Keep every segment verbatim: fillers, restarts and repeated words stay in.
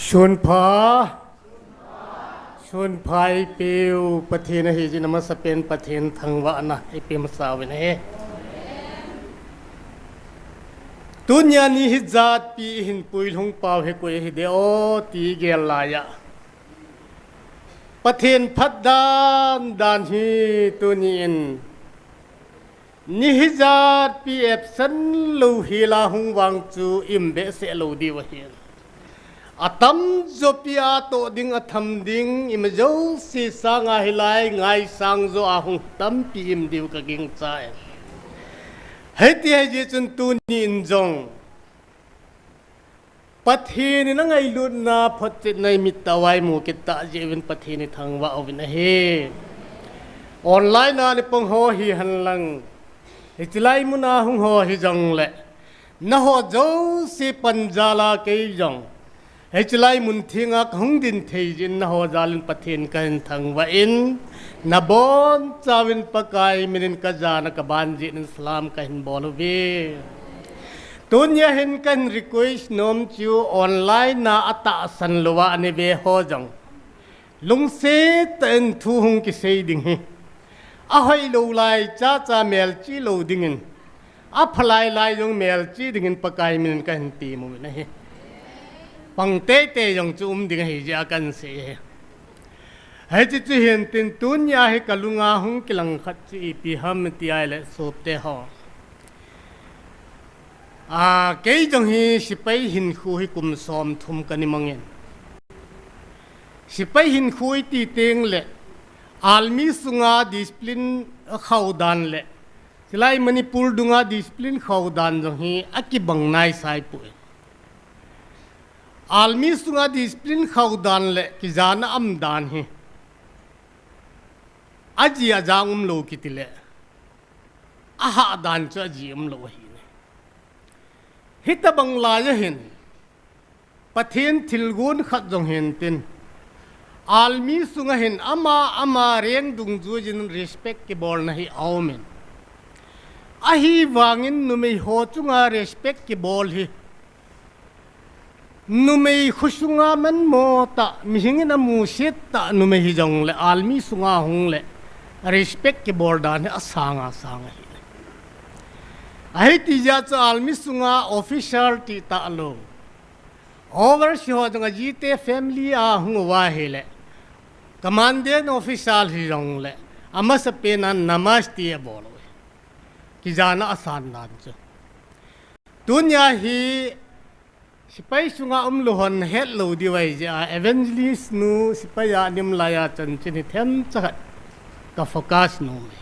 Sunpha, sunpha eipeu Pathen ahi jeh in amasapen Pathen thangvahna eipeh masa uvin ahi. Tunia ni hijatpi ihin puilhung pau hi koi ahi de o ti gel laiya, Pathen phat dan dan hi tuni in ni hijatpi absent lou hela hung vang chu i um behseh lou diu ahi. Atamjo pi a toh ding, atham ding, ima jouse sanga hilai ngaisang jo a hung tampi i um diu ka gingchai. Hiti ahi jeh chun tuni in jong Pathen in angailutna photchetna imit tah uva imu kit tah jeh uvin Pathen ithangvah uvin ahi. Online a ana pang ho hihen lang, hiche lai muna hung ho hijongle, nangho jouse panjal a kei jong hiche lai mun thenga kahung din thei jeh in nangho jal in Pathen kahin thangvah in, nabonchauvin Pakai min in kajana kaban jeh in salam kahin bol uve. Tunia hin kahin request nom chu online a atahsan louva ana ve ho jong, lungset tah in thu hung kisei ding hi, ahoilou lai chacha melchih lou dingin, aphalai lai jong melchih dingin Pakai min in kahin temuvin ahi. Pang teitei jong chu um ding ahi jeh a kahin sei ahi. Hiche chu hintin, tunia hi kalunga hung kilang khat chu ipi ham ti ahile sopte ho, a, kei jong hi sepai hinkho hi kum somthum kana mangin, sepai hinkho iti tengle army sunga discipline khaudan le hilai Manipur dunga discipline khaudan jong hi akibang naisai poi. Army sunga discipline khaudan le kijana umdan hi aji ajang umlou kitile, ahahdan chu aji umlou ahi. Hitobang laiya hin Pathen thilgon khat jong hintin, army sunga hin ama ama rank dungjuiyin respect kibolna hi aumin, ahivangin numei ho chunga respect kibol hi numei khosunga manmo tah, mihing in amusit tah numei hijongle army sunga hungle respect kibol dan hi asanga sang ahi. Ahiti jeh a chu army sunga officer titah lou, overseas ho jong ajite family a hung uva ahile, commandant officer hijongle, amasapen a namaste abol uve. Kijana asan dan chu. Tunia hi sepai sunga umlou hon hetlou diu ahi jeh a, evangelist nu sepai a ana um laiya chanchin hi themcha khat ka focus nom e.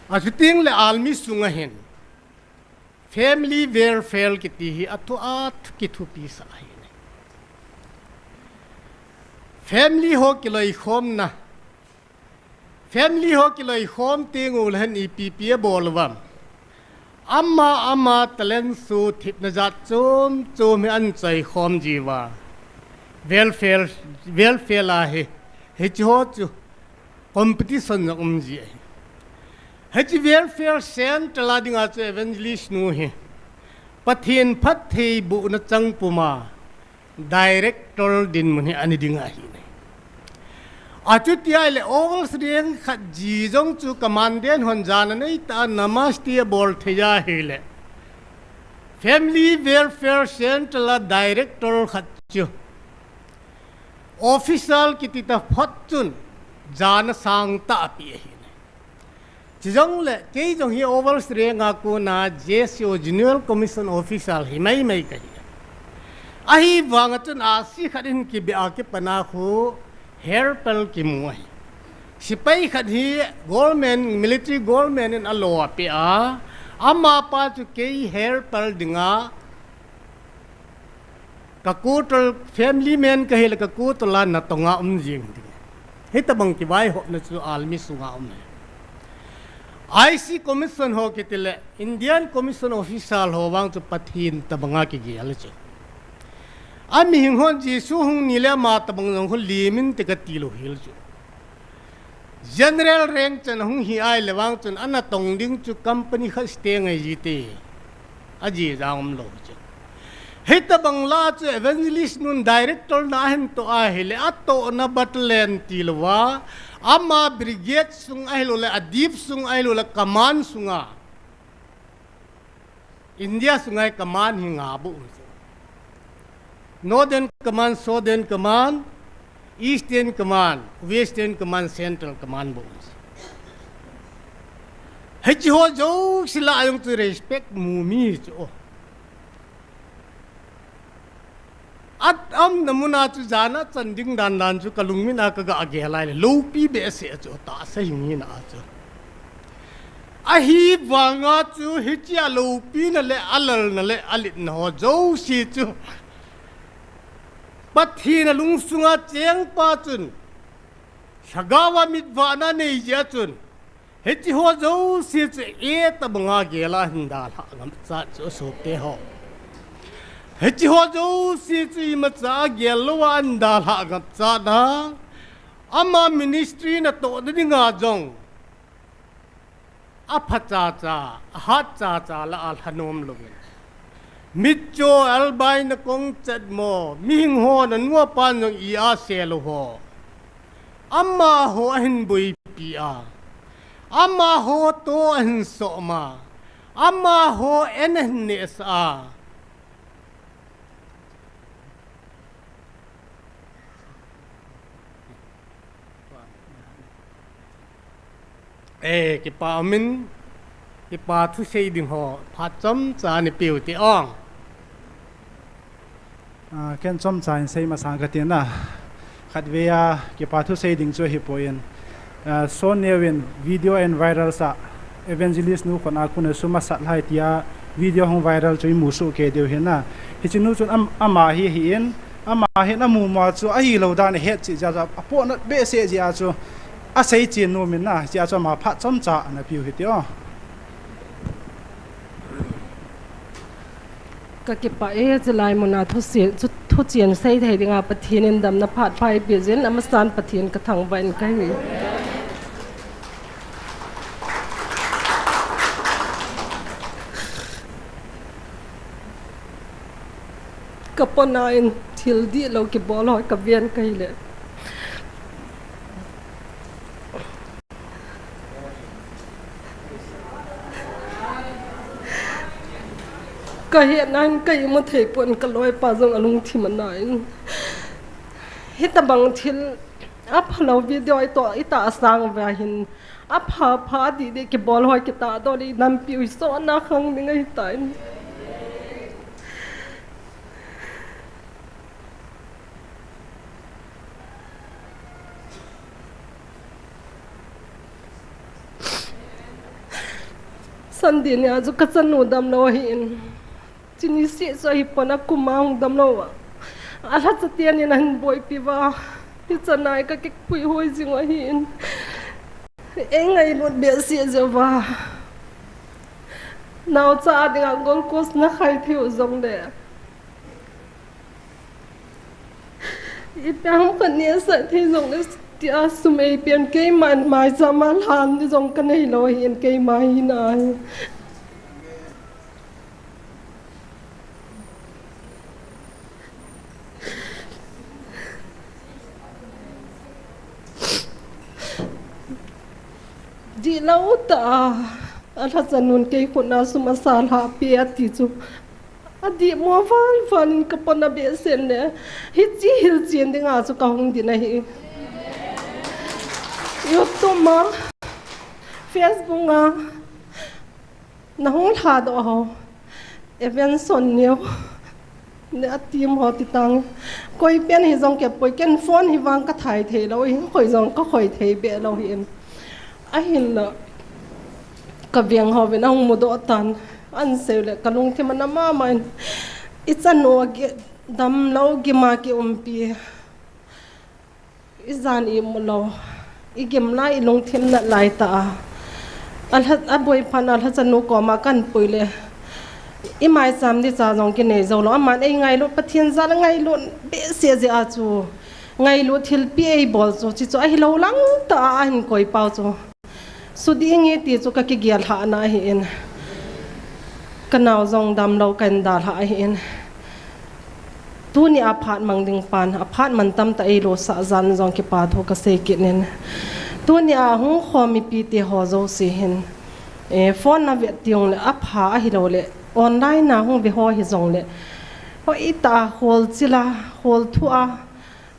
Achutengle army sunga hin family welfare kiti hi athu a kithupisah ahi. Family ho kiloikhomna, family ho kiloikhom tengule hin ipi ipi abol uvam? Ama ama talent soh thepna jat chom chom hi ahin choikhom jiuva, welfare, welfare a hi, hiche ho chu competition jong umji ahi. Hiche welfare centre a dinga chu evangelist nu hi Pathen phattheibohna chang puma director dinmun hi ana ding ahi. Achuti ahile overseas rank khat ji jong chu commandant hon jana neitah a namaste abol thei ahile, family welfare centre a director khat chu officer kiti taphot chun jana sangtah apeh ahi. Chujongle kei jong hi overseas rank a kona J C O, General Commission Officer hi maimai kahi. Ahivanga chun ahsi khat in kibeh a kipana khu helper kimu ahi. Sepai khat hi government, military government in alo apeh a, amapa chu kei helper dinga ka quarter, family man kahile ka quarter a natonga um jing ding. Hitobang kivaihopna chu army sunga um ahi. I C commission ho kitile Indian Commission Officer ho vang chu Pathen tobanga kigel chu. Amihing hon Jesu hung nile ama tobang jong khu lim inte kati lou hel chu. General rank chan hung hi ahile vang chun anatong ding chu company khat state ngai jite. Aji jang umlou chu. Hitabang la chu evangelist nun director na ahin toh ahile, atohna battalion tilouva, ama brigade sung ahilouleh, adip sung ahilouleh, command sunga, India sunga command hi nga bou chu. Northern Command, Southern Command, Eastern Command, Western Command, Central Command bou chu. Hiche ho jouse lah a jong chu respect mu mi chu. Aumna muna chu jana chan ding dan dan chu kalungmit a kaga gel a ahile, loupi behseh chu, tahsa hing hina chu. Ahivanga chu hichea loupina le alalna le alitna ho jouse chu Pathen a lungsunga chengpa chun, lhagaova mitvahna nei jeh a chun, hiche ho jouse chu itabanga gel a ahin dalhah ngam chat chu, asopi ho. Hiche ho jouse chu imacha gel louva ahin dalhah ngam chat a, ama ministry natohna dinga jong apha chacha, ahat chacha lah a lhanom louvin, mitcho, albai, nakong chetmo, mihing ho, nanu apan jong ia selou ho, amaho ahin boipi a, amaho toh ahin som a, amaho in ahin nehsah a. Eh, kipa umin, kipa thusei ding ho phat chomcha neipeh uvin ti ong. Ah, ken chomcha in sei masang katin a. Khatvei a kipa thusei ding chu ahipoi. Ah, Son Neo in video ahin viral sah, evangelist nu khut a kon a sum asat lai tia video hung viral chu imu soh kei diu ahin a. Hiche nu chun am-, ama hi ahin, ama hin amu ma chu ahilou dan ahet cheh jeh a chu, apohnat behseh jeh a chu, asei chen nom in a, hichea chu ama phat chomcha ana peh u hite o. Kakipah e, chulai muna thusi-, thu-, thuchen seithei dinga Pathen in damna phat pha eipeh jeh in, amasan Pathen kathangvah in kahi. Kapona in thil dihlou kibol ho kaven kahile, kahetna in ka imu thei pon, kaloipa jong alungthim anai in. Hitabang thil aphalou video itoh itahsang uva hin, apha pha dihdih kibol ho kitahdoh le inampiu hi sotna khang ding ahitan. Sunday nia chu kachanu damlou ahin. Chuni seh chu ahipon, akum a hung damlou a, alhacha ten in ahin boipi uva, hichan a kakipui hoi jing u ahin. Eingailut behseh jeh uva, naocha a dinga glucose nakhai thei u jongle, ipi ham kanehsah thei jongle, tia sum eipen, keiman maicham a lhan ding jong kaneilou ahin, keima hina hi. Dihlou tah a, alhacha nun kei khut a sum asa lhahpeh ati chu, adihmo val val in kapona behseh le, hiche hilchen dinga chu kahung din ahi. YouTube a, Facebook a, nahung lhadoh ho, Evanson Neo, ne a team ho titan, koi pen hijong kepoi, ken phone hi vang kathai theilou ahin, khoi jong kakhoi thei behlou ahin. Ahinla, kaveng hovin ahung mudoh tan, ahin seile kalungthim ana mama in, ichanu damlou gima kiumpi, ijan imulou, igim lai, ilungthim nat lai tah a, alha-, aboiphan alhachanu koma kahin puile, imaicham dicha jong kinei joulou, aman eingailut, Pathen jal a ngailut behseh jeh a chu, ngailut thilpeh eibol chu, chuchu ahilou lang tah a ahin koipau chu, suding e ti chu kakigel lhahna ahin, kanao jong damlou kahin dalhah ahin. Tuni a phat mang ding pan, a phat man tam ta ei lo sa jan jong kipa thu ka sei kit nin. Tuni a hung khom mipi te ho jouse hin, eh, phone na vet tiung le, a pha a hi lo le, online na hung ve ho hi jong le, hoi ta a khol chila, khol thu a,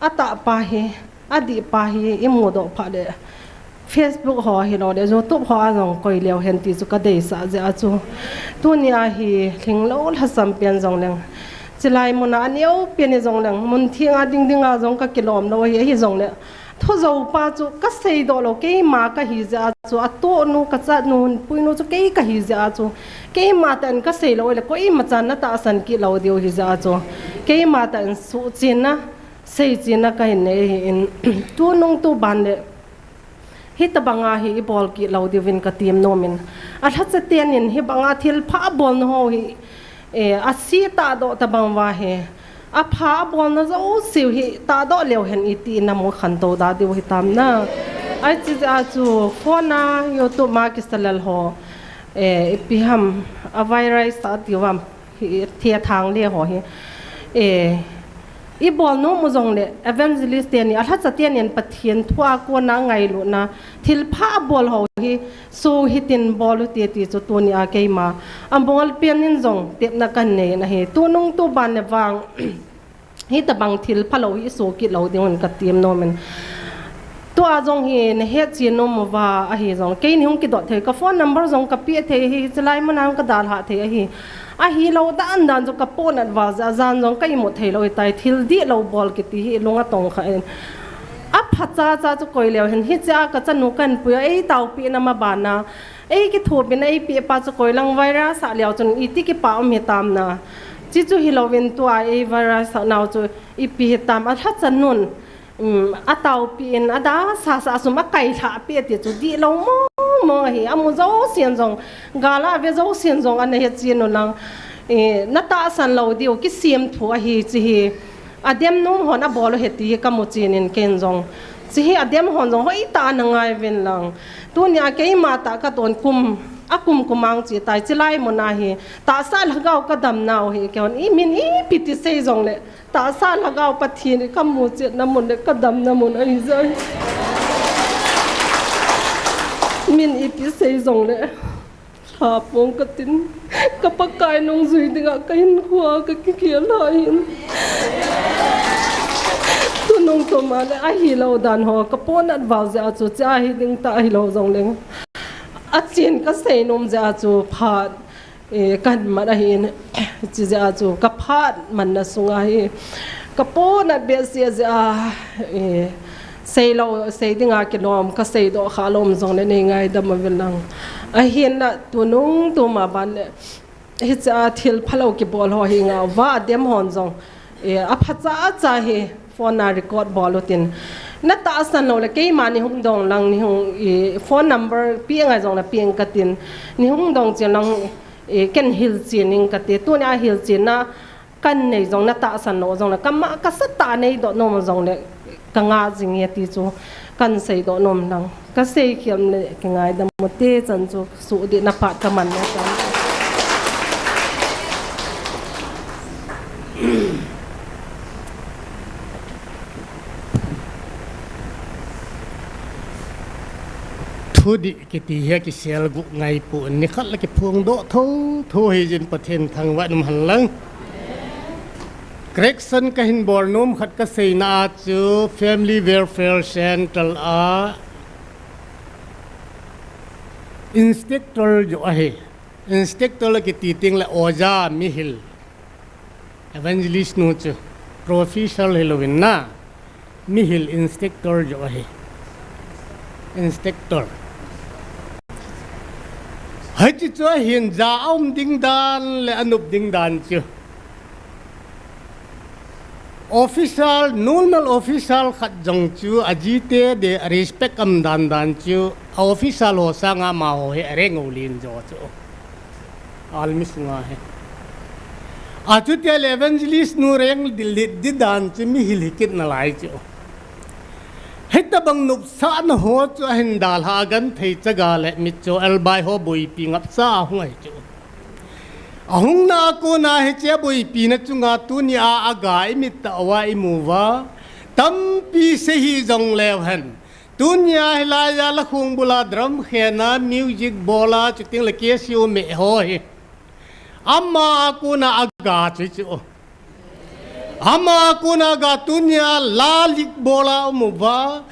a ta pa hi, a dih pa hi, i mu doh pha le, Facebook ho hi lo le, YouTube ho a jong koi leo hen ti chu ka deisah jeh a chu. Tuni a hi hling lo lhasam pen jong leng. Chilai mun a a neo pen hi jong leng. Mun thing a ding ding a jong ka kilom lo hi, hi jong le. Thu jo pa chu ka sei doh lo, keima ka hi jeh a chu. A to nu ka cha nu, pui nu chu kei ka hi jeh a chu. Keima ta in ka sei lo le, koima chan na tahsan kit lo diu hi jeh a chu. Keima ta in suh chin na, sei chin na ka hin nei hi in. Tu nung tu ban le. Hitabanga hi i bol kit lo diuvin ka tim nom in. A lhacha ten in hibanga thil pha bol na ho hi, eh, a si ta doh tabang va hi. A pha a bol na jouse hi ta doh leo hen i ti na mu khan to da diu hi tam na. Ai chi a chu phone a YouTube ma ki salal ho. Eh, ipi ham a virus ta ti vam. Hi, thia thang le ho hi. Eh, i bol nom u jong le, evangelist te ni, a lhacha te ni an Pathen thu a kona ngailu na, thil pha bol ho hi, so hitin bol u te ti chu tuni a keima. A bol pen in jong, tepna kan nei na hi. Tu nung tu ban le vang, hitabang thil pha lo hi so kit lo ding un ka tim nom in. Tua jong hi na het chin nom uva ahi jong. Kei ni hung kidot thei ka phone number jong ka pe thei hi, chilai mun a ka dalha thei ahi. Ahi lo dan dan chu ka pon at val ja jan jong ka imut thei lo hi tai thil di lo bol kiti hi lung a tong kha in. A pha cha cha chu koi leo hin hi cha ka chanu kan pui a ei tau pi na ma ba na. Ei ki thu pi na ei pi pa chu koi lang virus a leo chun i ti ki pa um hi tam na. Chi chu hi lo vin tua ei virus a nau chu i pi hi tam a lha chan nun. Um, a taupi in, a da sa sa sum a kai lha pi ti chu di lo mong mong ahi, a mu jo sian jong, gala a ve jo sian jong, a na he chin u lang, eh, na tahsan lo diu, ki siam thu ahi chi hi, a dem nung hon a bol u he ti hi ka mu chin in ken jong, chi hi a dem hon jong, hoi ta na ngai vin lang, tu ni a keima ta ka ton kum, a kum kum ang chi tai, chi lai mun a hi, tahsa lhagao ka dam nau hi, ke hon i min i pi ti sei jong le, Tahsa lhagao Pathen ka mu chet na mun le ka dam na mun ahi jai. Min ipi sei jong le. Lha pong ka tin. Ka Pakai nung jui dinga ka hin khua ka ki kia la hin. Tu nung tu ma le ahi lo dan ho ka pon at val ja chu cha hi ding ta ahi lo jong le. A chin ka sei nom ja chu phat. Eh, kan man ahin, chi jeh a chu, ka phat man na sunga hi, ka pon at behseh jeh a, eh, sei lo, sei dinga kilom, ka sei doh kha lom jong le nei ngaidam uvin lang. Ahin la, tu nung tu ma ban le, hiche a thil pha lo kibol ho hi nga, va dem hon jong, eh, a pha cha cha hi, Phone a record bol u tin. Na tahsan lo le keima ni hung dong lang ni hung i phone number pi ngai jong le pi ka tin. Ni hung dong chin lang i ken hil chin ning ka ti. Tu ni a hil chin na kan nei jong na tahsan lo jong le ka ma ka sa ta nei doh nom jong le ka nga jing e ti chu kan sei doh nom lang. Ka sei khiam le ki ngaidam u te chan chu su di na phat ka man le chan. Thu di kiti hi kisel gu ngai pu ni khat la kiphong doh tho tho hi jin Pathen thangvah in um hen lang. Correction ka hin bol nom khat ka sei na a chu Family Welfare Centre a inspector jo ahi. Inspector la kiti ting le oja mihil. Evangelist nu chu professor hi lo vin na. Mihil inspector jo ahi. Inspector. Hiche chu ahin ja a um ding dan le a nop ding dan chu. Official, normal official khat jong chu a jite de a respect um dan dan chu a official ho sanga amaho hi a reng u lin jo chu. Army sunga hi. A chuti le evangelist nu reng dil di dan chu mihil hi kit na lai chu. Hitabang nopsahna ho chu ahin dalha a genthei chaga le mitcho elbai ho boipi ngapcha a hung ahi chu. Ahung na a kona hiche boipina chunga tunia aga imit tah uva imu uva, tampi sei hih jongleu hen. Tunia hilaiya la khongbula drum khena, music bola, chuteng le K C O me ho hi. Ama a kona aga chu chu. Ama a kona aga tunia la lik bola um uva,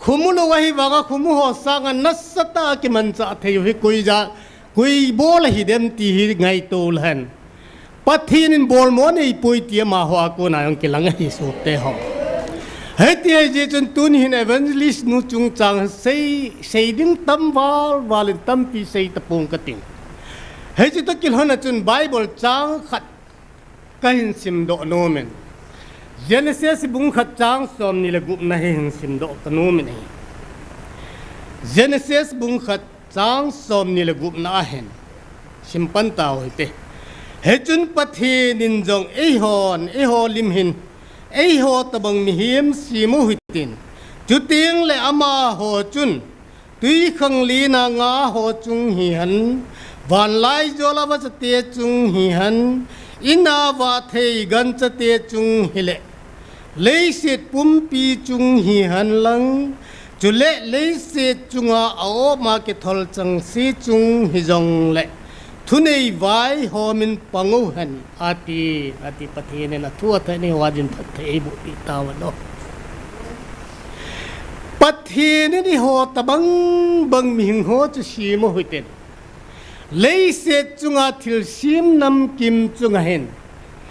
Khomu lou ahi vanga khomu ho sanga nasatah a kimanchah thei u hi koi ja, koi bol ahi dem ti hi ngaito lou hen. Pathen in bolmo nei poi ti amaho a kona jong kilang ahi sopi teho. Hiti ahi jeh chun tuni hin evangelist nu chungchang sei, sei ding tam val val in tampi sei tapong kating. Hiche toh kilhon a chun Bible chang khat kahin simdoh nom in. Genesis bung khat chang somni le gupna hi hin simdoh kanom in ahi. Genesis bung khat chang somni le gupna ahin simpan tau hite. Hichun Pathen in jong eihon, eiho lim hin, eiho tabang mihem sem u hitin. Chuteng le amaho chun twikhanglen a nga ho chung hihen, vanlaijol a vachate chung hihen, in a vahthei ganchate chung hile, leiset pumpi chung hihen lang, chule leiset chunga a-om a kithol chengse chung hijongle, thunei vaihom in pang u hen, ati, ati. Pathen in athu atheng in eiho a dinphatthei eiboh peh tauvin o. Pathen in eiho tabang bang mihing ho chu sem u hitin. Leiset chunga thilsem namkim chunga hin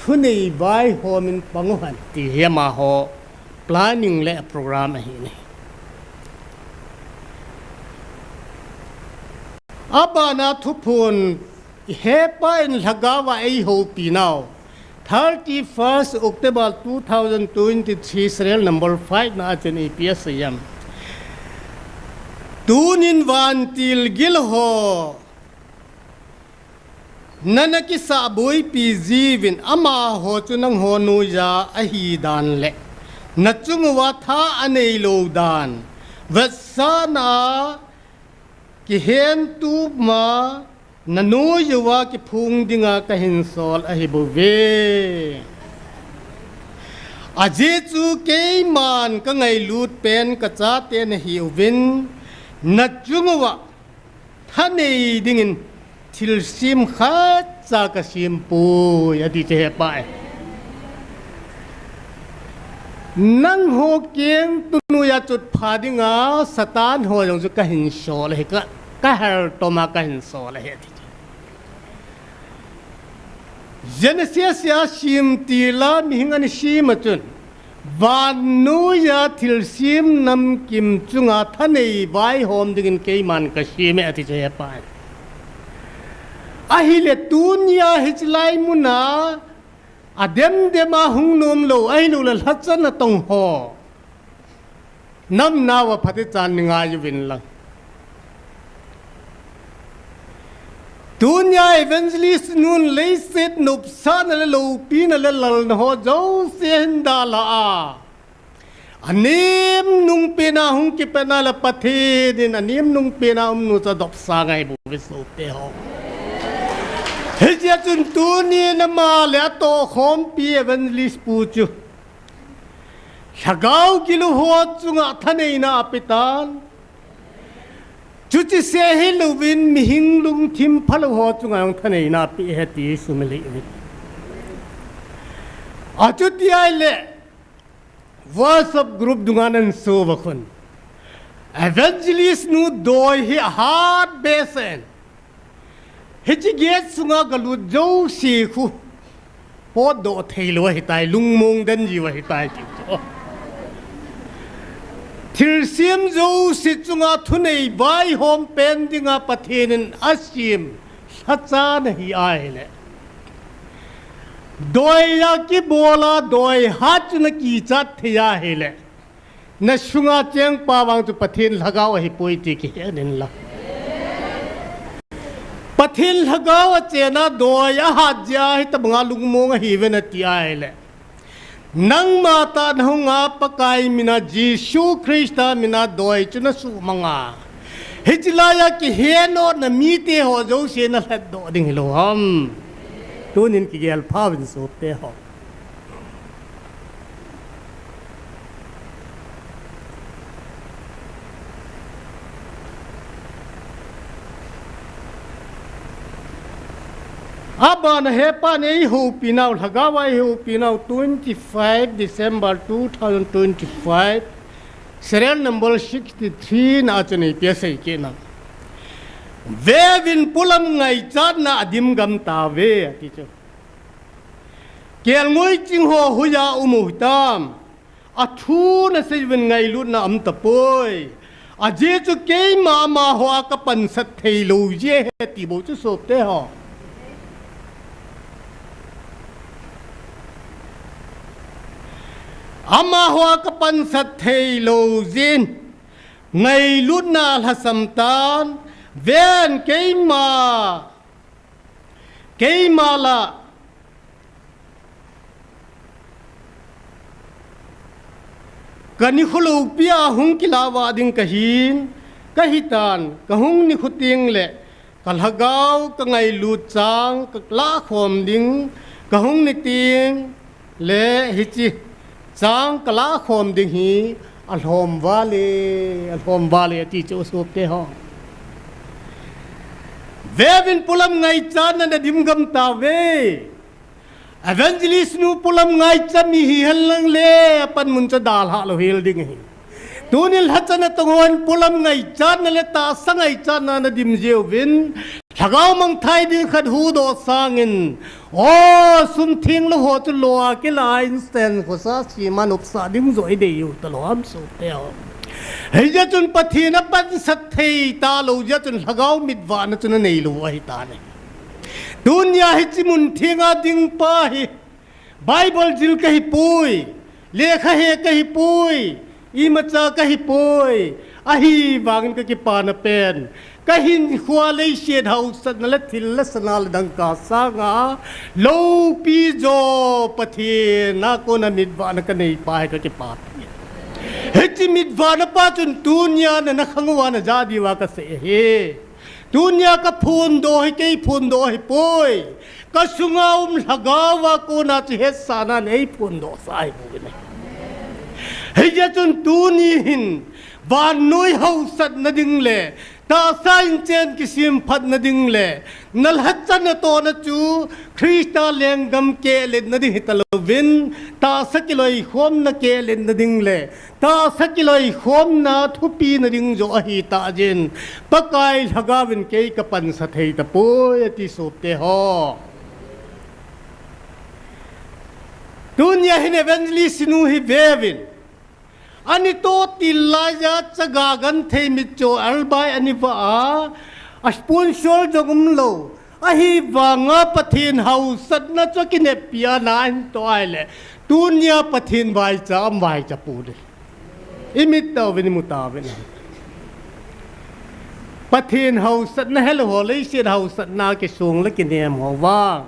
thunei vaihom in pang u hen ti hi amaho planning le program ahi ne. Abana thuphon hepa in lhagao a eihoupi nau. Thirty-first October two thousand twenty-three, serial number five na a chun ipi asei em. Tunin vantil gil ho, nana kisah boipi jiuvin amaho chu nangho noiya ahi dan le, nachung uva tha anei lou dan, vetsahna a kihen tup ma, nanoi uva kiphong dinga kahin sol ahi bouve. Ajeh chu keiman kangailut pen kachate nahiuvin, nachung uva thanei dingin thilsem khatcha kasem poi, ati chu hepa e. Nangho keng tunoiya chotpha dinga Satan ho jong chu kahin sol ahi, ka, kaheltom a kahin sol ahi, ati chu. Genesis a simtil a mihing ana sem a chun, vannoiya thilsem namkim chunga thanei vaihom dingin keiman kasem e, ati chu hepa e. Ahile tunia hiche lai muna ademdem a hung nom lou, ahilouleh lhachana tong ho, namna uva phatechan nei ngai uvin lang. Tunia evangelist nun leiset nopsahna le loupina le lalna ho jouse hin dalha a, anem nung pena hung kipatna le Pathen in anem nung pena umnu chu adopsa ngai bouve sopi teho. Hichea chun tunin ama le atohkhompi evangelist pu chu lhagao gilou ho chunga thaneina apetan. Chuche seh hilouvin mihing lungthim phalou ho chunga jong thaneina apeh ahi ti sumil hih uvin. Achuti ahile WhatsApp group dunga nahin so uva khun, evangelist nu doi hi ahat behseh in. Hiche gate sunga galut jouse khu potdoh theilou ahitai, lungmong den jiu ahitai ti chu. Thilsem jouse chunga thunei vaihom pen dinga Pathen in asem lhacha nahi ahile, doiya kibola doi hat chu nakichat thei ahile, nasunga chengpa vang chu Pathen lhagao ahipoi ti kihen inlang. Pathen lhagao achena doi ahat jeh a hitobanga lungmong ahiuve nati ahile, nangma tah nahunga Pakai mina, Jesu Christa mina doi chu nasuhmanga, hiche laiya kihenona mite ho jouse nalhatdoh ding hilou ham? Tunin kigel phauvin sopte ho. Abana hepan eihoupinau, lhagaova eihoupinau, twenty-five December two thousand twenty-five, serial number sixty-three na chun ipi asei kit em. Veuvin, polam ngaichatna adim gam tauve, ati chu. Kelngoi ching ho hoiya um u hitam. Athu nasei uvin, ngailutna aum tapoi. Ajeh chu keima amaho a kapansat theilou jeh ahi ti bou chu sopte ho. Amaho a kapansat theilou jeh in ngailutna lhasam tan, ven keima, keima lah Ka nikho loupia hung kilah vah ding kahin, kahitan, kahung nikho teng le ka lhagao ka ngailut chang ka lahkhom ding, kahung ni teng le hiche chang ka lahkhom ding hi alhom val e, alhom val e, ati chu sopte ho. Veuvin, polam ngaichatna nadim gam tauve. Evangelist nu polam ngaicha mi hihen lang le, apanmun chu adalhah lou hel ding ahi. Tunin lhachana tongin polam ngaichatna le tahsa ngaichatna nadim jiuvin, lhagao mangthai ding khat huhdoh sangin, o, sum theng lou ho chu lo a kilah a incense khosa sima nopsah ding joh idei u talou ham sopte ho. Hijeh chun Pathen apansat thei talou jeh chun lhagao mitvahna chu nanei lou ahitan ahi. Tunia hiche mun thenga ding pa hi, Bible jil kahi poi, lekha he kahi poi, imacha kahi poi, ahivangin kakipana pen, kahinkhoa leiset hausatna le thil le sana le dangka sanga loupi jo Pathen a kona mitvahna kanei pa hi kakipapi. Hiche mitvahna pa chun tunia nana khang uva najah diuva kasei ahi. Tunia kaphondoh hi kei phondoh ahipoi. Kasunga um lhagao a kona chu hetsahnan eiphondoh sah ahibou ahi. Hijeh chun tuni hin vannoi hausatna ding le tahsa inchen kisemphatna ding le nalhachana tohna chu Christa lenggam kehletna ding hitalouvin, tahsa kiloikhomna kehletna ding le tahsa kiloikhomna thupina ding joh ahitah jeh in, Pakai lhagaovin kei kapansa thei tapoi, ati sopte ho. Tunia hin evangelist nu hi veuvin. Ani toh til laiya chaga genthei mitcho albai ani vah a, a sponsor jong umlou. Ahivanga Pathen hausatna chu akineppi ana ahin toh ahile, tunia Pathen vaicha am vaicha poi. Imit tauvin, imu tauvin. Pathen hausatna helou ho, leiset hausatna kisong le kinem ho vang,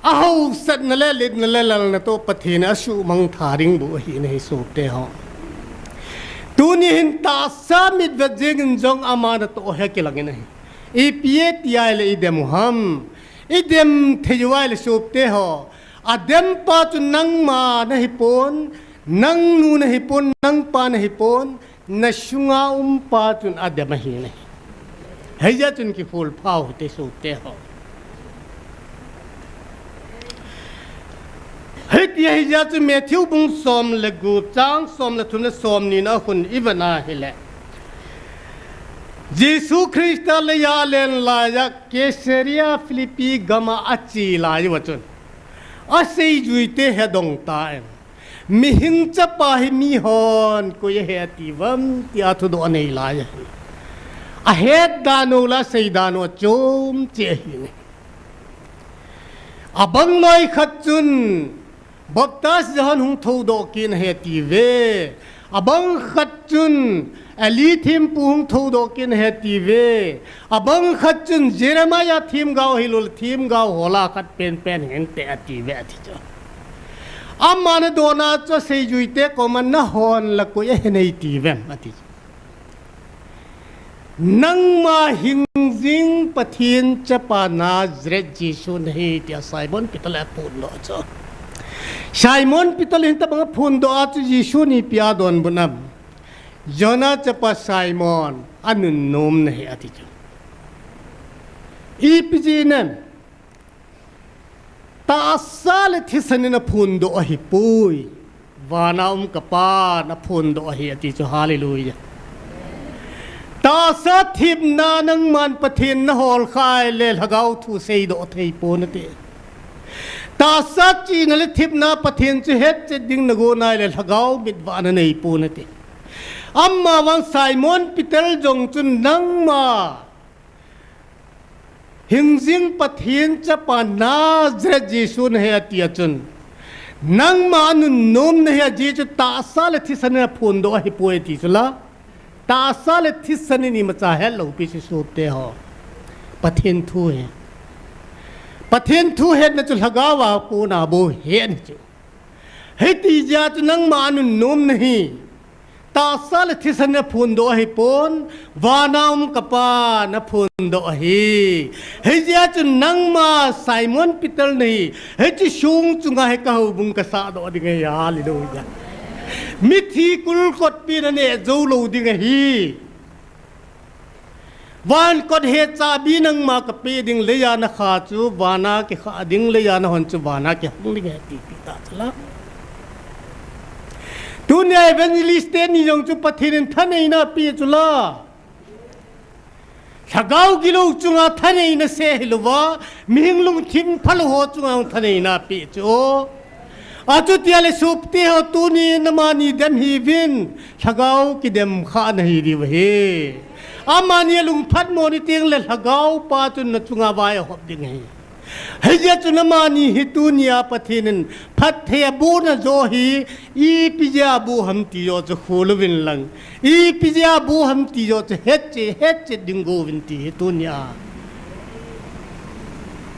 ahausatna le letna le lalna toh Pathen asuhmang tha ding bou ahi nahi sopte ho. Tuni hin tahsa mitvet jengin jong ama natoh hi akilangin ahi. Ipi e ti ahile idem u ham. Idem thei u ahile sopte ho, adem pa chu nangma nahipon, nangnu nahipon, nangpa nahipon, nasunga um pa chun adem ahi nahi. Hijeh chun kikhol phau hite sopte ho. Hiti ahijeh chun Matthew bung som le gup chang som le thum le som ni na khun ivet na hile, Jesu Christa leiya alen laiya Caesarea Philippi gama ache lai uva chun aseijuite hi adong tan, Mihing Chapa hi mihon koi ahi atiuvem tia thudoh anei lai ahi. Ahet dan u le asei dan u achom cheh ahi ne. Abang loi khat chun Baptist Johan hung thoudoh kit ahi atiuve. Abang khat chun Eli thempu hung thoudoh kit ahi atiuve. Abang khat chun Jeremiah themgao hilou le themgao hola khat penpen hinte atiuve ati chu. Ama nadohna chu aseijuite koma nahon la koi ahi nei tiuvem ati chu. Nangma hingjing Pathen chapa Nazareth Jesu nahi, tia Simon Peter le aphondoh chu. Simon Peter le hitabang aphondoh a chu Jesun ipi adonbut em? Jonah chapa Simon, anunnom nahi ati chu. Ipi jeh inem? Tahsa le thisan in aphondoh ahipoi. Vana um ka Pan aphondoh ahi ati chu, hallelujah. Tahsa thepna nangman Pathen nahol kha ahile lhagao thu seidoh thei pon nate. Tahsa chihna le thepna Pathen chu hetchet ding nagon ahile lhagao mitvah nanei pon nate. Amavang Simon Peter jong chun nangma hingjing Pathen chapa Nazareth Jesu nahi ati a chun, nangma anunnom nahi ajeh chu tahsa le thisan in aphondoh ahipoi ati chu la. Tahsa le thisan in imacha hetlou pi chu sopite ho. Pathen thu ahi. Pathen thu hetna chu lhagao a kona bou het ahi chu. Hiti jeh a chu nangma anunnom nahi. Tahsa le thisan in aphondoh ahipon, vana um ka Pan aphondoh ahi. Hijeh a chu nangma Simon Peter nahi. Hiche song chunga hi ka houbung ka sahdoh ding ahi, hallelujah. Mithi kulkotpi naneh jou lou ding ahi. Van kot he chabi nangma ka pe ding, leiya na kha chu vana kikha ding, leiya na hon chu vana kihong ding ahi, tipi ta chu la. Tunia evangelist teni jong chu Pathen in thaneina pe chu la. Lhagao gilou chunga thaneina seh hilouva, mihing lungthim phalou ho chunga thaneina pe chu. Achuti ahile sopite ho, tuni namani dem hiuvin, lhagao kidem kha nahi diu ahi. Amani alungphat mo ni tengle lhagao pa chun nachunga vai ahop ding ahi. Hijeh chun amani hi tunia Pathen in phatthei abohna jo hi, ipi jeh a aboh ham ti jo chu khol uvin lang, ipi jeh a aboh ham ti jo chu hetchet, hetchet ding go uvin ti hi tunia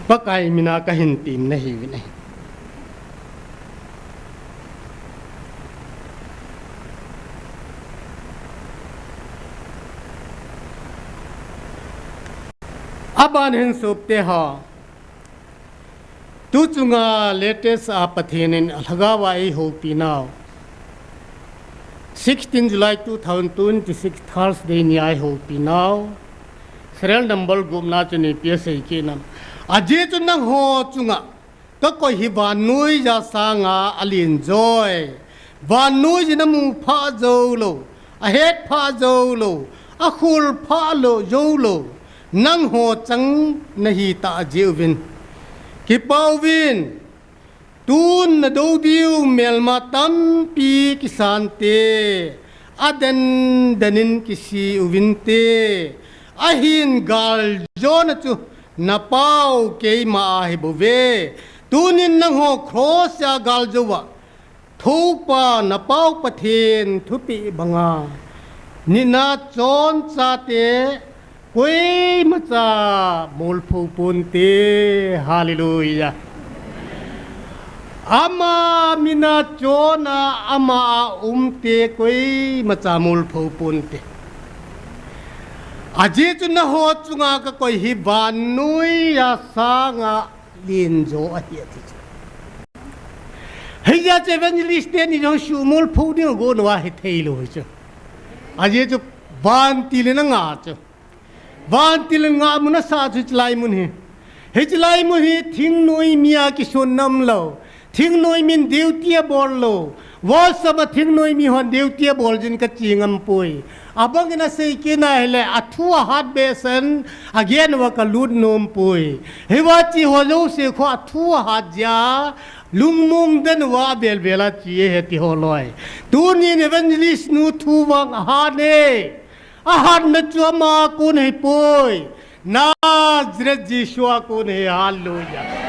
Pakai mina kahin temna ahiuvin ahi. Aban hin sopite ho, tu chunga latest a Pathen in alhagao a eihoupinau, sixteen July two thousand twenty-six Thursday nia eihoupinau, serial number gupna chun ipi asei kit nam? Ajeh chu nangho chunga kakoi hi vannoiya sanga alen joi. Vannoiyin amu phah joulou, ahet phah joulou, akhol phah lou joulou nangho chang nahi tah jeh uvin, kipah uvin, tun nadou diu melma tampi kisante, aden den in kise uvinte, ahin galjona chu napau keima ahi bouve. Tunin nangho cross a galjouva, Toupa napau Pathen thupeh banga, nina chonchate koimacha molphou ponte. Hallelujah. Ama mina chona ama a umte koimacha molphou ponte. Ajeh chu nangho chunga kakoi hi vannoiya sanga lenjo ahi ati chu. Hijeh chun evangelist teni jong suhmolphou ding agon uva hitheilou hi chu. Ajeh chu vantil in angah chu. Vantil in ngahmun asah chu hichelai mun hi. Hichelai mun hi thingnoi mi a kisonna umlou. Thingnoi min duty abol lou. Workshop a thingnoi mi hon duty abol jin kache ngam poi. Abangin asei kit na hile athu ahat behseh in agen uva kalut nom poi. Hiva cheho jouse khu athu ahat jeh a lungmong den uva avel vel a che ahi tiho loi. Tunin evangelist nu thu vang ahat e. Ahatna chu ama a kon ahipoi. Nazareth Jesu a kon ahi, hallelujah.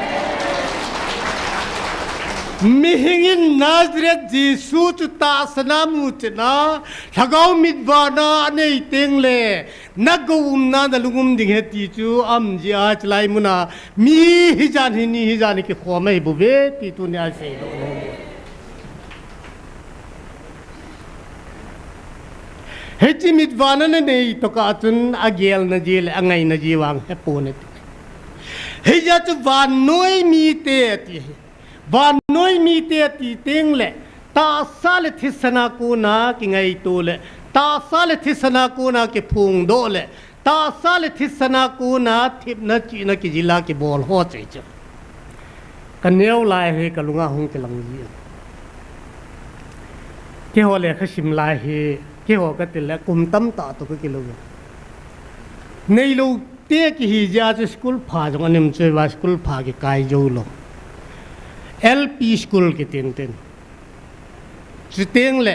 Mihing in Nazareth Jesu chu tahsan a muchetna, lhagao mitvahna anei tengle, nagou umna nalung um ding ahi ti chu aum jeh a hichelai muna mi hijan hi ni hijan hi kikhom ahibouve ti tunia iseidoh nom u ahi. Hiche mitvahna nanei tokah chun agelna ji le angaina ji vang hepon ati. Hijeh chun vannoi mite ati. Vannoi mite ati teng le tahsa le thisan a kona kingaito le tahsa le thisan a kona kiphongdoh le tahsa le thisan a kona thepna chihna kijil a kibol ho chu. Kaneo lai hi kalunga hung kilang ji. Keiho lekha sim lai hi, keiho kati le kum tamtah toh kakilou. Neilou te kihi jeh a chu school pha jong anem chu va school pha kikai jou lou. L P school kiti tin. Chuteng le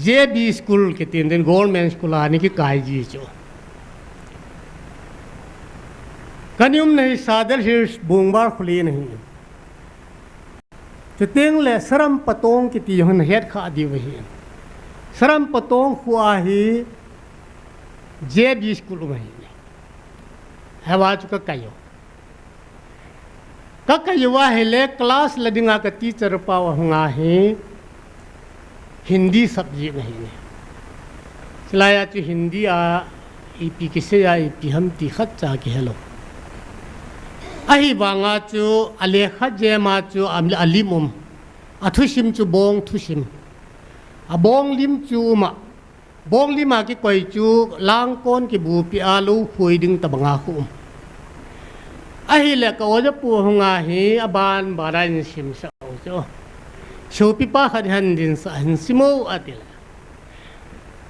J B school kiti tin government school a ana kikai ji chu. Kani umna hi Sadar Hills Bungbar khuli ahi. Chuteng le Saram Patong kiti jong nahet kha diu ahi. Saram Patong khu a hi J B school um ahi. Hava chu kakai u. Kakai uva hile class la dinga ka teacher pa u ahunga hi Hindi subject ahi. Chulai a chu Hindi a ipi kisei a ipi ham ti khatcha kihelou. Ahivanga chu alekha jem a chu am-, alim um. Athusim chu bong thusim. Abong lim chu um a. Bong lim a kikoi chu langkon kibupi a lou khui ding tabanga khu um. Ahile ka oja pu hunga hi aban bana in simsah u chu. Sopipa khat hin dinsah hin sim o atile.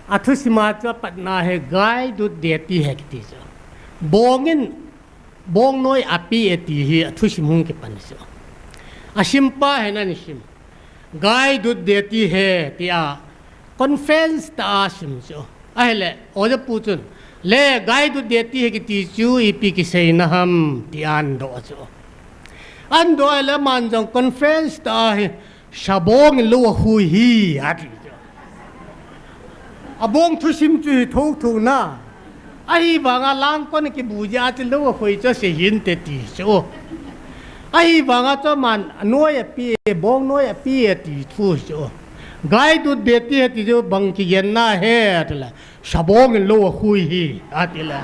Athusim a chu apatna hi gai dut deti hi kiti chu. Bong in Bong noi api e ti hi athusim hung kipan chu. Asimpa hin ana sim. Gai dut deti hi tia conference tah a sim chu. Ahile oja pu chun le gai dut deti hi kiti chu ipi kiseina ham tia adoh chu. Adoh le aman jong conference tah a hi Sabong in lou akhui hi, ati chu. Abong thusim chu hi thotho na. Ahivanga langkon kibu jeh a chu lou akhui chu asei hinte ti chu. Ahivanga chu aman noi api, bong noi api ati thu chu. Gai dut deti ati chu bang kigenna hi atile. Sabong in lou akhui hi, atile.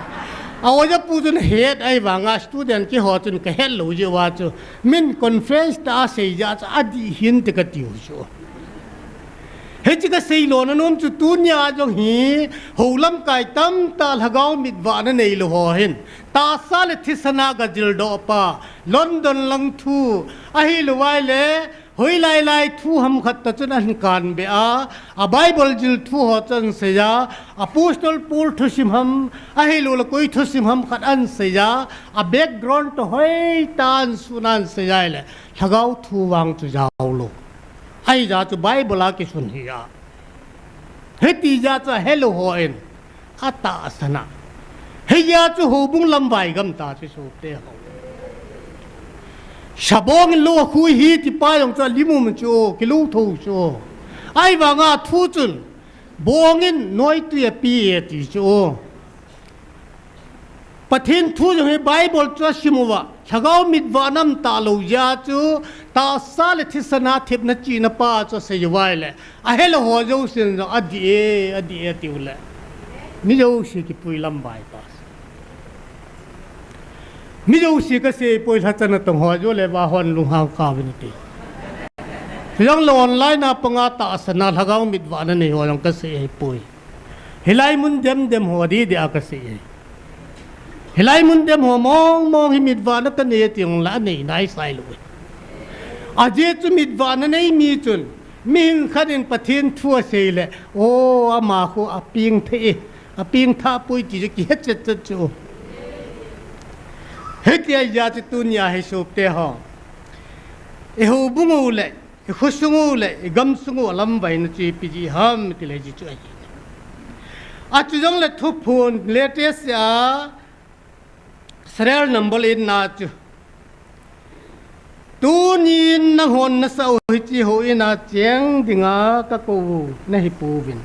A oja pu chun het ahivanga student keiho chun kahet lou jeh uva chu. Min conference tah a asei jeh a chu adih hinte kati u chu. Hiche kasei lona nom chu tunia jong hi, hou lamkai tamtah lhagao mitvahna neilou ho hin. Tahsa le thisan a gajildoh pa, London lang thu, ahilou vai le, Hoilai lai thu ham khat tah chun ahin kanbe a, a Bible jil thu ho chu ahin sei a, Apostle Paul thusim ham, ahilou le koi thusim ham khat ahin sei a, a background toh hoitah a ahin sun ahin sei a ahile, lhagao thu vang chu jaolou. Ahijeh chu Bible a kisun hi a. Hiti jeh chu ahelou hon atahsan a. Hijeh chu houbung lamvai gamta chu sopi ho. Sabong in lou akhui hi tipa jong chu alim um chu, kilou tho chu. Ahivanga thu chun, bong in noi tui api e ti chu. Pathen thu jong hi Bible chu asim uva, lhagao mitvahna umtah lou jeh a chu, tahsa le thisan a thepna chihna pa chu asei uva ahile, ahelou ho jousen jong adih e, adih e tiu le. Mi jouse kipui lamvai ta. Mi jouse kasei poi lhachana tong ho jo le va hon lunghang kauvin ati. Jong le online a panga tahsan a lhagao mitvahna nei ho jong kasei ahipoi. Hilai mun demdem ho didi a kasei e. Hilai mun dem ho mong mong hi mitvahna kanei ati jong le anei naisai lou e. Ajeh chu mitvahna nei mi chun, mihing khat in Pathen thu asei le, o, ama khu apeng thei e, apeng thah poi ti chu kihe chet chet chu. Hiti ahijeh chu tunia hi sopi ho. I houbung u le I khosung u le i gamsung u alamvaina chu ipi jeh ham tile hiche chu ahi. Achu jong le Thuphon latest a serial number eight na chu. Tunin nanghon nasah u hiche houin a cheng dinga kakou u nahi pouvin.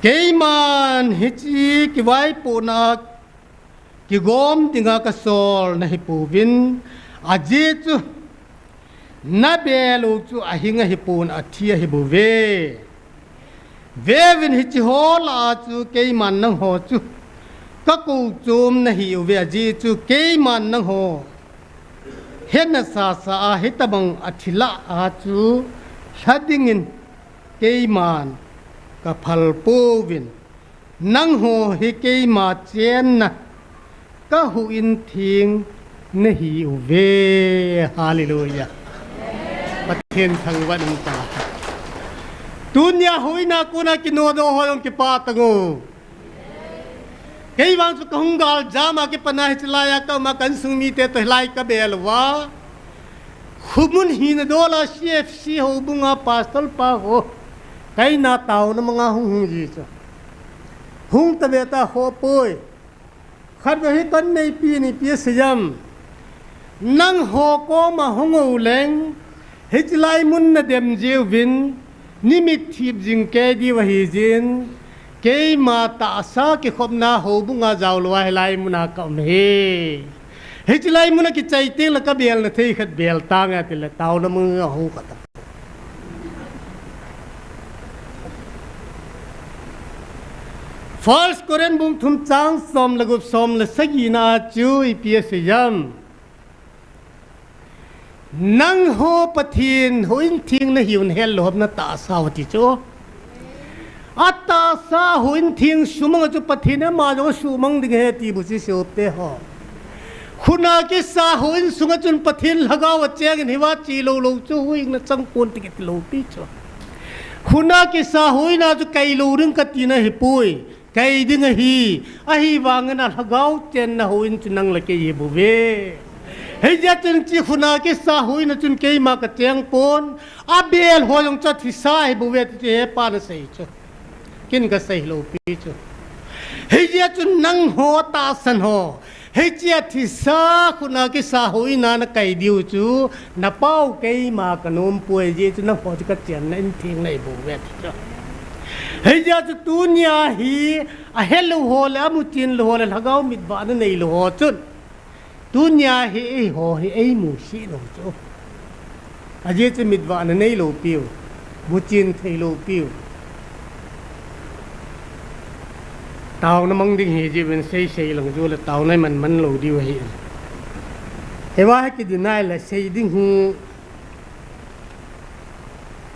Keiman hiche kivaipohna kigom dinga kasol nahi pouvin, ajeh chu nabel u chu ahing ahi pon athi ahi bouve. Veuvin, hiche ho lah a chu keiman nangho chu kakou chom nahiuve, ajeh chu keiman nangho hena sasa a hitabang athi lah a chu lha dingin keiman kaphal pouvin, nangho hi keima chenna kahuh in theng nahiuve. Hallelujah. Pathen thangvah in ta. Tunia huhhingna kona kinodoh ho jong kipah tange. Kei vang chu kahung galjam a kipana hiche laiya kauma ka insung mite toh hilai kabel uva, khomun hina dol a C F C houbunga pastor pa ho kaina taona manga hung hung ji chu, hung tave ta ho poi. Khatvei hi kaneipi in ipi asei em? Nangho koma hung uleng, hiche lai mun nadem jiuvin, nimit thip jing kei diu ahijeh in, keima tahsa kikhopna houbunga jaolou a hilai muna kaum ahi. Hiche lai muna kichai tengle kabelna thei khat bel tange atile taona manga hung kata. First Corinth bung thum chang som le gup, som le sagina chu ipi asei em? Nangho Pathen huhhing theng nahiu nahet lou ham, natahsau ati chu. Atahsa huhhing theng sumanga chu Pathen ama jong asuhmang ding ahi ti bu chu sopte ho. Khuna kisa huhhing sunga chun Pathen lhagao achengin hiva chelou lou chu huhhingna chang pon ti kiti lou pi chu. Khuna kisa huhhingna chu kailou ding katina ahipoi. Kai ding ahi, ahivangin alhagao chenna huhhing chu nang le kei hibouve. Hijeh chun hiche khuna kisa huhhingna chun keima kacheng pon, abel ho jong chu athisa hibouve ti chu hepan asei chu. Ken kasei lou pi chu. Hijeh chun nangho tahsan ho, hiche athisa khuna kisa huhhingna nakai diu chu, napao keima kanom poi, ajeh chu nangho chu kachenna in theng nahibouve ti chu. Hijeh chu tunia hi ahelou ho le amuchen lou ho le lhagao mitvahna neilou ho chun, tunia hi eiho hi eimusih lou chu. Ajeh chu mitvahna neilou piu, muchen theilou piu, taona mang ding ahi jeh uvin seisei lang jule taona iman man lou diu ahi. Hiva hi kidinai le sei ding hi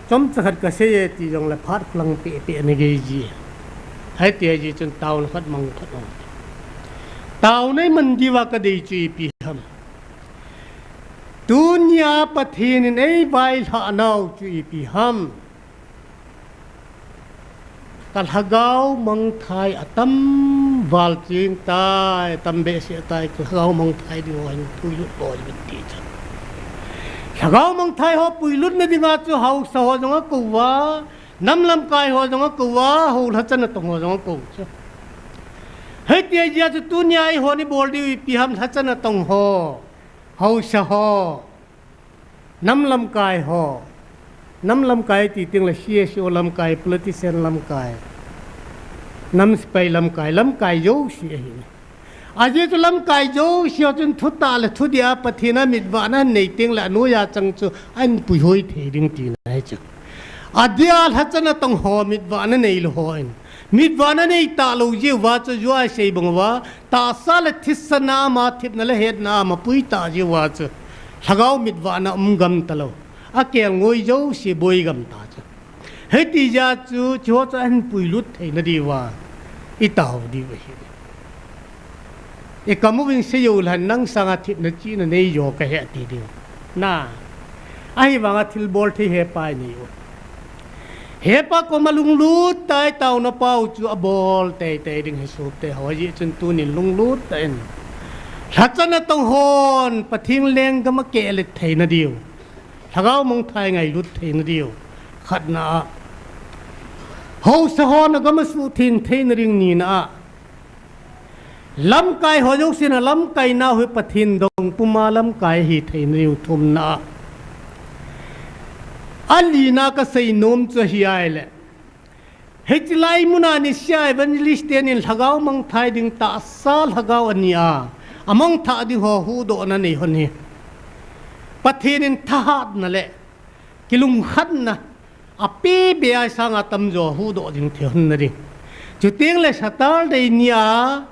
chomcha khat kasei e ti jongle phat khulang pehpeh nagei ji. Hiti ahi jeh chun taona khat mang khat o. Taona iman diuva kadei chu ipi ham? Tunia Pathen in eivailhah nau chu ipi ham? Kalhagao mangthai atam val ching tai, atam behseh tai, kalhagao mangthai ding ho hin puilut loi uvin ti chu. Lhagao mangthai ho puilutna dinga chu haosa ho jong akou uva, nam lamkai ho jong akou uva, hou lhachana tong ho jong akou chu. Hiti ahi jeh chu tunia eihon ibol diu ipi ham? Lhachana tong ho, haosa ho, nam lamkai ho, nam lamkai ti tengle C S O lamkai, politician lamkai, nam sepai lamkai, lamkai jouse ahi. Ajeh chu lamkai jouse ho chun thutah le thudih a Pathen a mitvahna anei tengle anoiya chang chu ahin puihoi thei ding tina ahi chu. Adeh a lhachana tong ho, mitvahna neilou hon, mitvahna neitah lou jeh uva chu, jua isei bang uva, tahsa le thisan a ama thepna le hetna a ama puitah jeh uva chu, lhagao mitvahna um gam talou, akelngoi jouse boi gam ta chu. Hiti jeh chu hicheho chu ahin puilut theina diuva itao diu ahi. Ikam uvin seijou lhan, nang sanga thepna chihna neijo kahi ati diu. Na, ahivanga thilbol thei hepa inei u. Hepa koma lunglut tah a itaona pau chu abol teitei ding ahi sopte ho, hijeh chun tunin lunglut tah in, lhachana tong hon Pathen lenggam akehlet theina diu, lhagao mangthai ngailut theina diu, khatna a, haosa hon agam asuhtheng theina ding nina a, lamkai ho jousen alamkainau hi Pathen dong puma lamkai ahi theina diu, thumna a, alina kaseinom chu ahi ahile, hiche lai muna nisea evangelist tenin lhagao mangthai ding tahsa lhagao ania, amangthah ding ho huhdohna nei hon hi, Pathen in thahatna le kilungkhatna, Api bia sanga tamjo huhdoh ding thei hon nading. Chuteng le Saturday nia,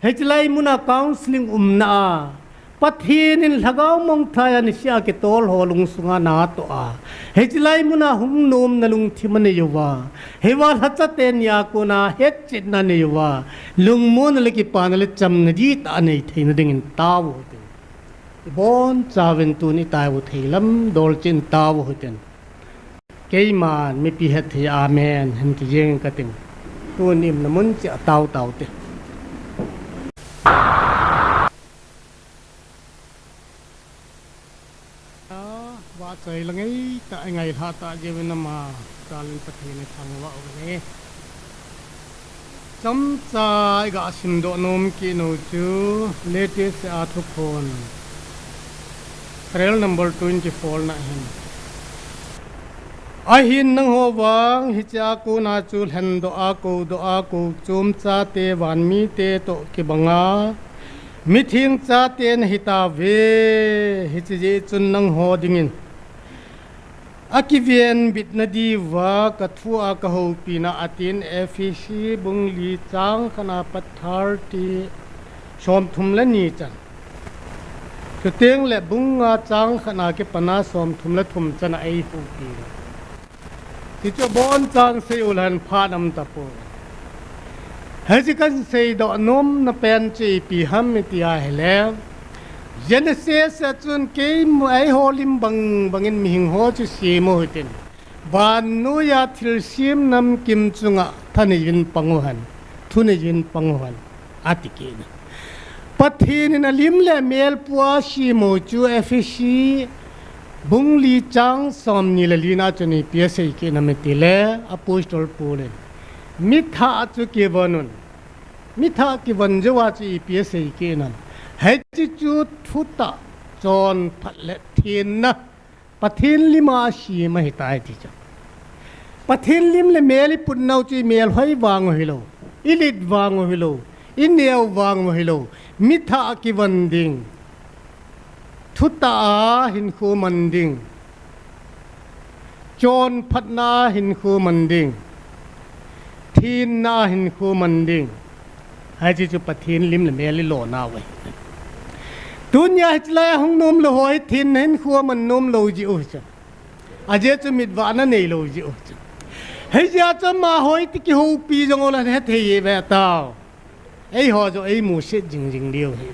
hichelai muna counseling umna a, Pathen in lhagao mongthai a nisea kitol ho lungsunga natoh a, hichelai muna hung nomna lungthim anei uva, hiva lhacha teni a kona hetchetna anei uva, lungmonna le kipana le chamna dihtah anei theina dingin tao u hitin. Ibonchauvin tun itai u thei lam dolchin tao u hitin. Keiman mipi hetthei amen hin kijing kating. Tun imna mun cheh a tao tao te. Vahchoi la ngai tah, ngai lha tah jeh uvin ama jalin Pathen ithangvah u hite. Chomcha iga simdoh nom kit u chu latest a thuphon, serial number twenty-four na hin. Ahin nangho vang hichea kona chu lhendoh a, koudoh a, kou chomchate vanmite toh kibanga mitheng chate nahitauve. Hiche jeh chun nangho dingin akivenbitna diuva kathua kahoupina atin, Ephesi bung li chang khatna pat thirty, somthum le ni chan. Chuteng le bung nga chang khatna kipana somthum le thum chana eihoupi. Hichu abonchan sei u leh phat aum tapoi. Hiche kahin seidoh nomna pen chu ipi ham iti ahile, Genesis a chun keiho lim bang bangin mihing ho chu sem u hitin, vannoiya thilsem namkim chunga thanei uvin pang u hen, thunei uvin pang u hen, ati kit in. Pathen in alim le amel pua sem u chu Ephesi bung li chang somni le lina chun ipi asei kit nam itile, Apostle Paul in, mithah chu kivon un. Mithah kivon jouva chu ipi asei kit nam. Hiche chu thutah, chonphat le thenna, Pathen lima asem ahitai ti chu. Pathen lim le mel iputnau chu imelhoi vang u hilou, ilet vang u hilou, ineo vang u hilou, mithah a kivon ding, thutah a hinkho man ding, chonphatna a hinkho man ding, thenna a hinkho man ding. Hiche chu Pathen lim le mel ilonau ahi. Tunia hichelai a hung nomlou ho hi thenna hinkho aman nomlou jeh u hichu. Ajeh chu mitvahna neilou jeh u hichu. Hijeh a chu amaho iti kihoupi jong u le hethei ve tao. Eiho jong eimusit jingjing diu ahi.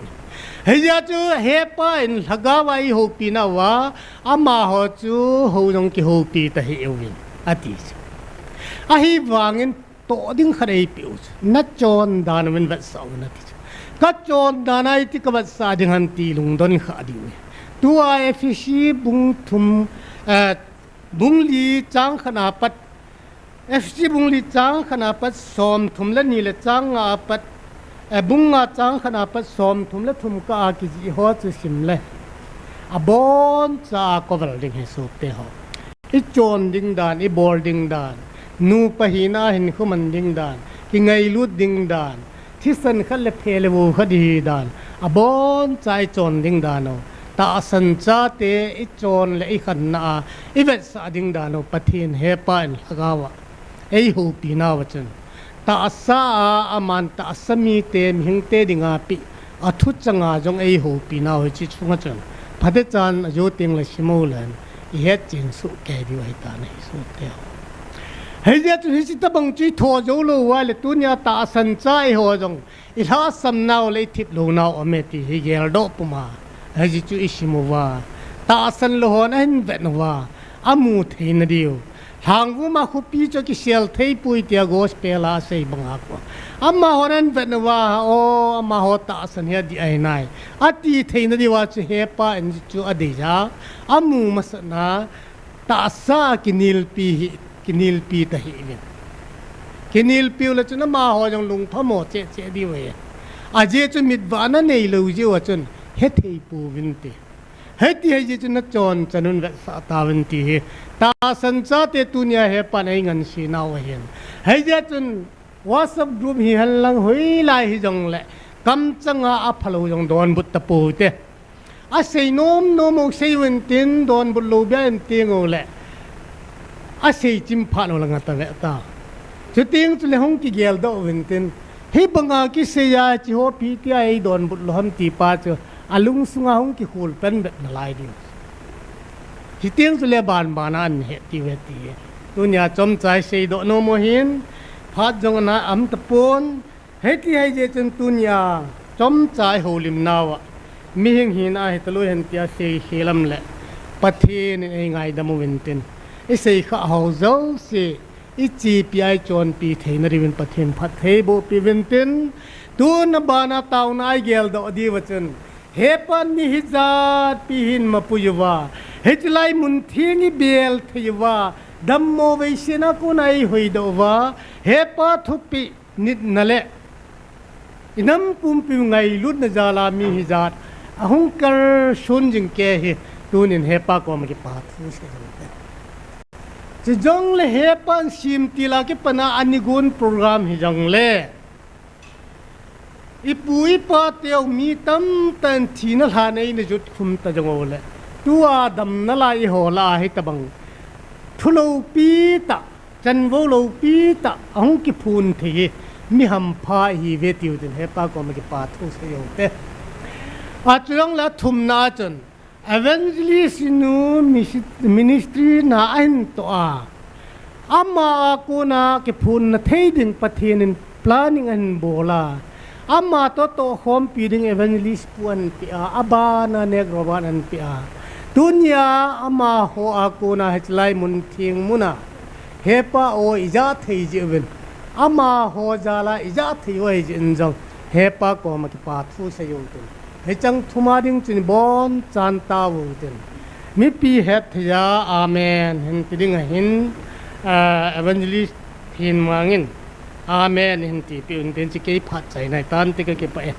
Hijeh a chu hepa in lhagao a eihoupinauva, amaho chu hou jong kihoupi tahih uvin, ati chu. Ahivangin toh ding khat eipeh u chu, nachon dan uvin vetsah uvin ati chu. Kachon dan a iti kavetsah ding ham ti lungdon khah diu ahi. Tua Ephesi bung thum, eh, bung li chang khatna pat, Ephesi bung li chang khatna pat somthum le ni le chang nga a pat, eh, bung nga chang khatna pat somthum le thum kah a kijih ho chu simle, aboncha a cover ding ahi sopi teho. Ichon ding dan, ibol ding dan, nupa hina a hinkho man ding dan, kingailut ding dan, thisan khat le phe le vo khat ihi dan, aboncha ichon ding dan u, tahsan chate ichon le ikhanna a ivetsah ding dan u, Pathen hepa in lhagao a eihoupinauva chun, tahsa a aman tahsa mite, mihingte dinga peh athu changa jong eihoupinau hiche chunga chun, phatechan ajo tengle sim u leh ihetchen sohkei diu ahitan ahi sopi teho. Hijeh chun hiche tobang chu itho joulou uva le tunia tahsan cha eiho jong ilhahsamnau le ithip lounau aume ti hi geldoh puma, hiche chu isim uva, tahsan lou hon ahin vet uva, amu theina diu, lhangvum a khopi chu akisel theipoi tia gospel a asei banga kho, amahon ahin vet uva, o, amaho tahsan hi adih ahinai, ati theina diuva chu hepa in chu adeija, amu masatna, tahsa a kinelpi hi, kinelpi tahih uvin. Kinelpiu le chun amaho jong lungphamo cheh cheh diu ahi. Ajeh chu mitvahna neilou jeh uva chun hethei pouvinte. Hiti ahijeh chun nachon chan un vetsah tauvin ti hi tahsan chate tunia hepan eingansenau ahin. Hijeh chun WhatsApp group hihen lang hoilai hijongle, kamchanga aphalou jong donbut tapoute. Asei nom nom u sei uvin tin, donbut lou bia in tengule, Asei chim phat lou langa ta ve ta. Chuteng chule hung kigeldoh uvin tin. Hibanga kisei a hiche ho ipi tia eidonbut lou ham ti pa chu alungsunga hung kikhol pen vet nalai ding. Chuteng chule banbana ahin het diu ve ti. Tunia chomcha iseidoh nom u hin phat jong ana um tapon. Hiti ahijeh chun tunia chomcha ihoulimnauva mihing hina ahitalou hen tia seikhel um le Pathen in eingaidam uvin tin. Iseikhah ho jouse ichepi a ichonpi theina diuvin Pathen phatthei bohpi uvin tin. Tuna bana taona a igeldoh diuva chun, Hepa, mi hijat ipi hin mapui uva, hichelai mun theng ibel thei uva, dammo veisena kona eihoidoh uva, Hepa, thupeh nitna le inam pumpi ngailutna jala mi hijat ahung kalson jing kei hi tunin Hepa koma kipa thu sei jongle, chujongle Hepa, simtil a kipana anigon program hijongle, ipu ipa teu mi tamtah in thina lhan eina jot khum ta jong uleh, tua damna lai iho lah a hitobang thu loupi tah, chanvo loupi tah ahung kiphon thei hi mi hampha ihiuve tiu tin Hepa koma kipa thu sei u hite. Achujongle athumna a chun Evangelist nu misi-, ministry na ahin toh a, ama a kona kiphonna thei ding Pathen in planning ahin bol a, ama toh tohkhompi ding evangelist pu ahin peh a, abana Nek Robert ahin peh a, tunia amaho a kona hichelai mun theng muna Hepa o ijah thei jeh uvin, amaho jala ijah thei u ahijeh in jong Hepa koma kipa thu sei u tin. Hicheng thum a ding chun ibonchan tao u tin. Mipi hetthei a, Amen hin ti ding ahin, ah, Evangelist Thinmang in, Amen hin tipeh un tin, hiche kei phat chaina hitan ti kakipah e.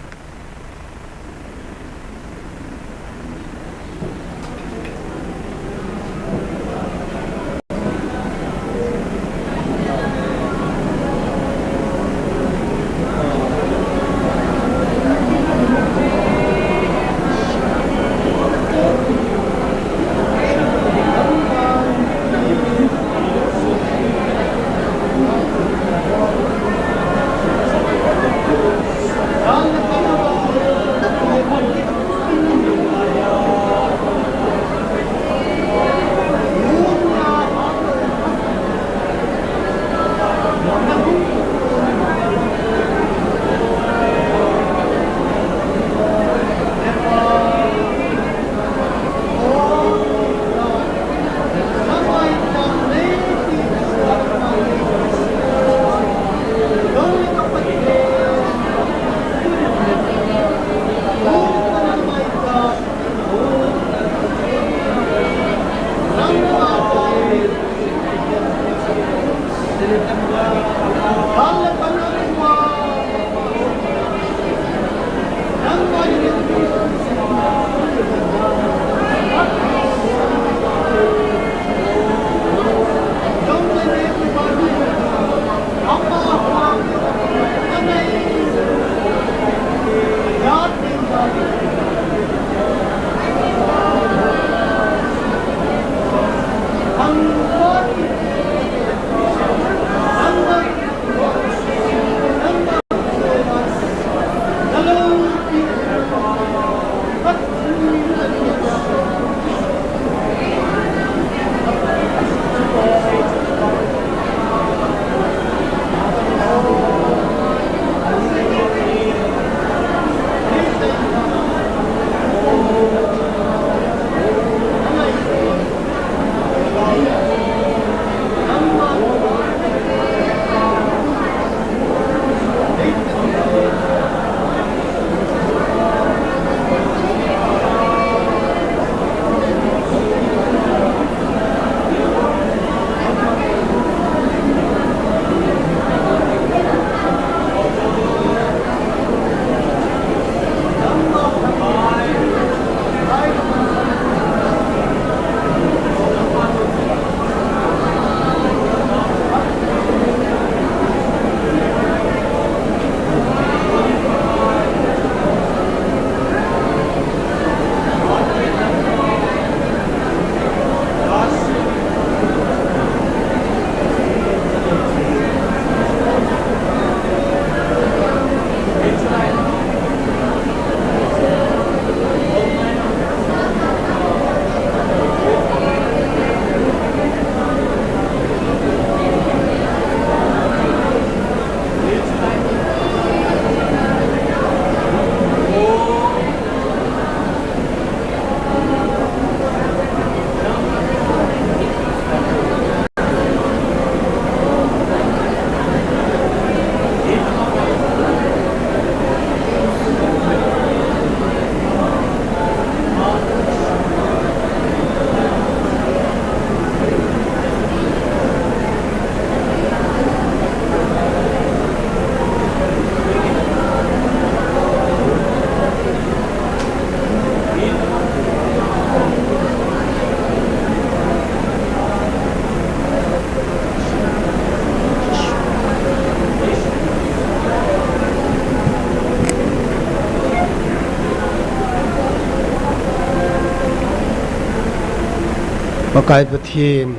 Pakai Pathen,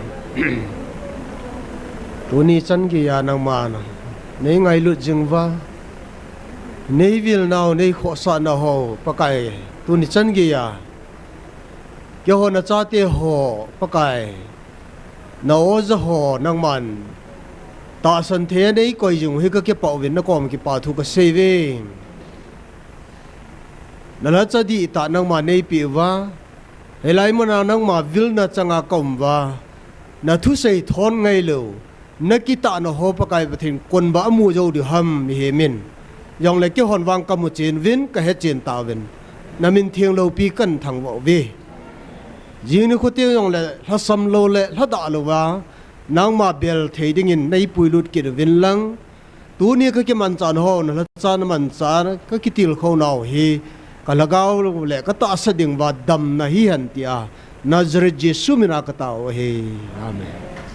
tuni chan geiya nangman nei ngailut jing uva, nei vilnau, nei khohsahna ho, Pakai, tuni chan geiya keiho nachate ho, Pakai, na oja ho nangman tahsan thei a nei koi jing u hi kakipah uvin, nakom kipa thu kasei uve. Na lhacha dihtah nangman nei peh uva, hilai muna nangma vilna changa kaum uva, na thusei thon ngailou, na kitahna ho Pakai Pathen kon uva amu jou diu ham mihem in. Jongle keihon vang kamu chen uvin, kahe chen tauvin, na min theng loupi kahin thangvah uve. Jing nikho teng jongle lhasam lou le lhadah louva nangma bel thei dingin nei puilut kit uvin lang, tuni kakimanchah nau, na lhacha na manchah, kakitilkhou nau hi, ka lhagao le ka tahsa ding uva damna hihen tia, Nazareth Jesu mina katao ahi. Amen.